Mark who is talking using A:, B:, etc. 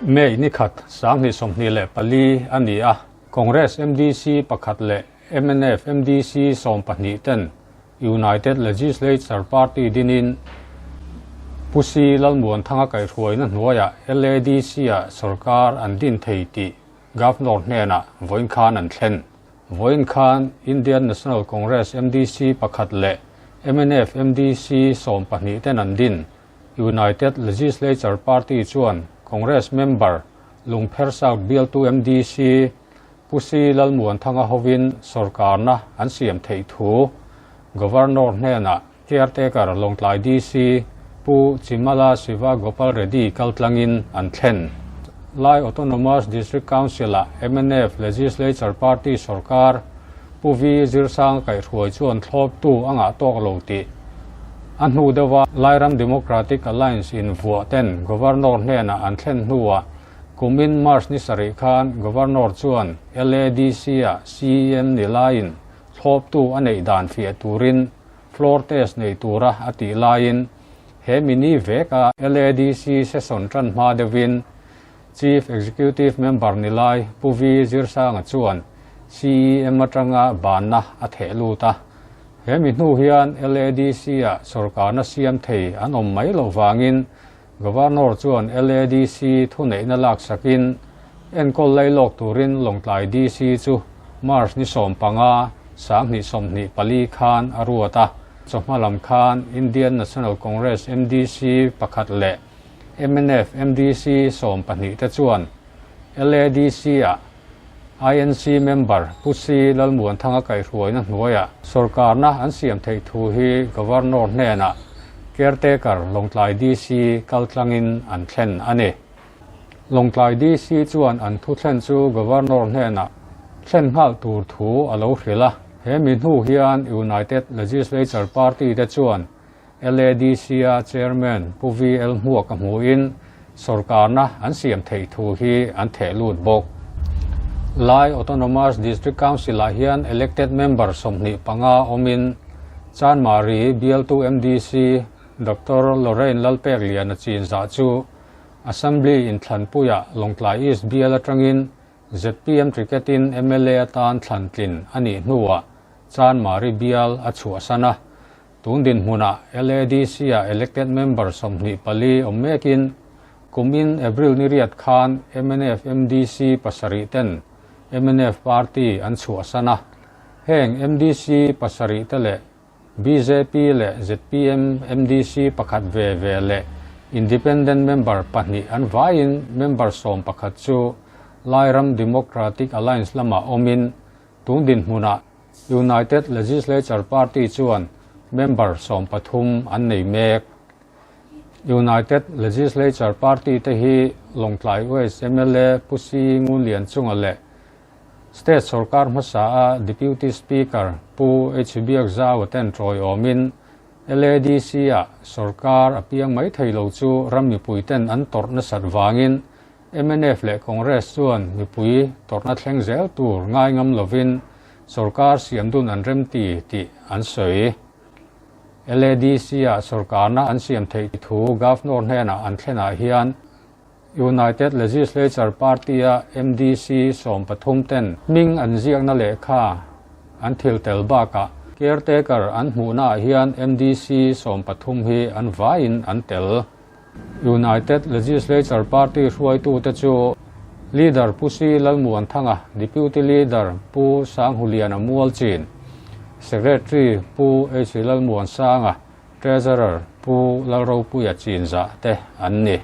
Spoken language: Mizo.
A: May ni khat 2024 a ni a, Congress MDC pakhat leh mnf MDC 12 ten United Legislature Party dinin Pu Si Lalmuanthanga kaihhruaina hnuaiah LADC-ah sorkar an din thei tih Governor hnenah vawiin khan an thlen. Vawiin khan Indian National Congress MDC pakhat leh mnf MDC 12 ten an din United Legislature Party chuan Congress member Lungpher South bialtu MDC Pu Si Lalmuanthanga hovin sorkarna an siam theih thu Governor hnenah caretaker Lawngtlai DC Pu Chimala Siva Gopal Reddy kaltlangin an thlen. Lai Autonomous District Council-ah mnf Legislature Party sorkar Pu Vi Zirsanga kaihhruai chuan thlawptu a ngah tawk lo tih a hnu deuha Lairam Democratic Alliance in vuah ten Governor hnenah an thlen hnuah kumin March ni sarih khan Governor chuan LADC-ah CEM ni laiin thlawptu a neih dan fiah turin floor test nei tura a tih laiin he mini veka LADC session tan hma deuhin Chief Executive Member ni lai Pu Vi Zirsanga chuan CEM atanga banna a theh lut a. He mi hnu hian LADC-ah sorkarna siam thei an awm mai loh vangin Governor chuan LADC thuneihna laksakin enkawl lailawk turin Lawngtlai DC chu March ni 15, 2024 khan a ruat a. Chawhma lam khan Indian National Congress MDC pakhat leh mnf MDC 12 te chuan LADC-ah INC member Pu Si Lalmuanthanga kaihhruaina hnuaiah sorkarna an siam theih thu hi Governor hnenah caretaker Lawngtlai DC kaltlangin an thlen a ni. Lawngtlai DC chuan an thu thlen chu Governor hnenah thlen nghal tur thu a lo hrilh a. He mi hnu hian United Legislature Party te chuan LADC-a Chairman Pu VL Hmuak a hmuhin sorkarna an siam theih thu hi an theh lut bawk. Lai Autonomous District Council-ah hian elected member 25 awmin Chanmari bialtu MDC Doctor Lorraine Lalpekliana chinzah chu Assembly inthlanpuiah Lawngtlai East bial atangin ZPM ticketin MLA atan thlantlin a nih hnuah Chanmari bial a chhuahsan a. Tun dinhmunah LADC-ah elected member 24 awm mekin kumin April ni riat khan mnf MDC pasarih ten mnf party an chhuahsan a. Heng MDC pasarih te leh BJP leh ZPM MDC pakhat ve ve leh independent member pahnih an vaiin member 11 chu Lairam Democratic Alliance lamah awmin tun dinhmunah United Legislature Party chuan member 13 an nei mek. United Legislature Party te hi Lawngtlai West MLA Pu Si Ngunlian chunga leh State sorkar hmasa a Deputy Speaker Pu H Biak Zau ten tawi awmin LADC-ah sorkar a piang mai thei lo chu ram mipui ten an tawrh nasat wangin mnf leh Congress chuan mipui tawrhna thleng zel tur ngai ngam lovin sorkar siam dun an rem ti tih an sawi. LADC-ah sorkarna an siam theih thu Governor hnenah an thlenah hian United Legislature Party-a MDC 13 ten hming an ziakna lehkha an thil tel bakah caretaker an hmuhnaah hian MDC 13 hi an vaiin an tel. United Legislature Party hruaitu te chu Leader Pu Si Lalmuanthanga, Deputy Leader Pu Sanghuliana Mualchin, Secretary Pu H Lalmuansanga, Treasurer Pu Lalropuia Chinzah te an ni.